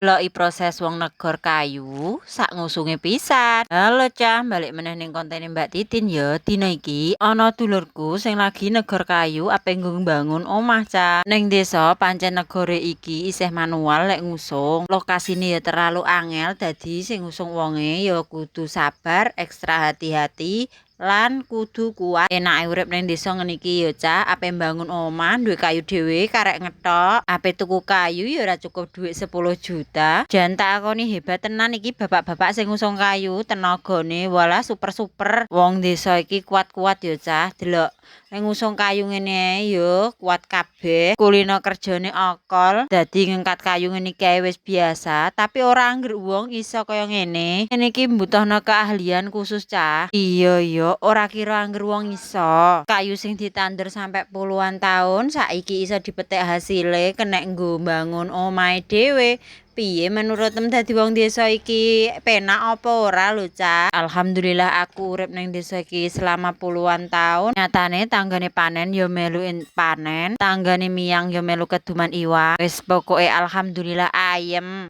Deloki proses wong negor kayu sak ngusunge pisan. Halo, Cah, balik meneh ning kontene Mbak Titin ya. Dina iki ana dulurku sing lagi negor kayu ape nggo mbangun omah, Cah. Ning desa pancen negore iki isih manual lek ngusung. Lokasine ya terlalu angel, dadi sing ngusung wonge ya kudu sabar, ekstra hati-hati, lan kudu kuat. Enake urip ning desa ngene iki ya, Cah, ape mbangun omah duwe kayu dhewe karek ngethok, ape tuku kayu ya ora cukup dhuwit 10 juta. Jan tak akoni hebat tenan iki bapak-bapak sing ngusung kayu, tenagane walah super-super. Wong desa iki kuat-kuat ya, Cah, delok nek ngusung kayu ngene ae ya kuat kabeh. Kulino kerjane okol, dadi ngangkat kayu ngene iki ae wis biasa, tapi ora angger wong iso kaya ngene. Ngene iki mbutuhno keahlian khusus, Cah. Iya ya, ora kira angger wong iso. Kayu sing ditandur sampe puluhan tahun saiki iso dipetik hasile kenek nggo mbangun omahe dhewe. Piye menurutmu, dadi wong desa iki penak apa ora lho, Cah? Alhamdulillah aku urip ning desa iki selama puluhan tahun. Nyatane tanggane panen ya melu panen, tanggane miyang ya melu keduman iwak. Wis pokoke alhamdulillah ayem.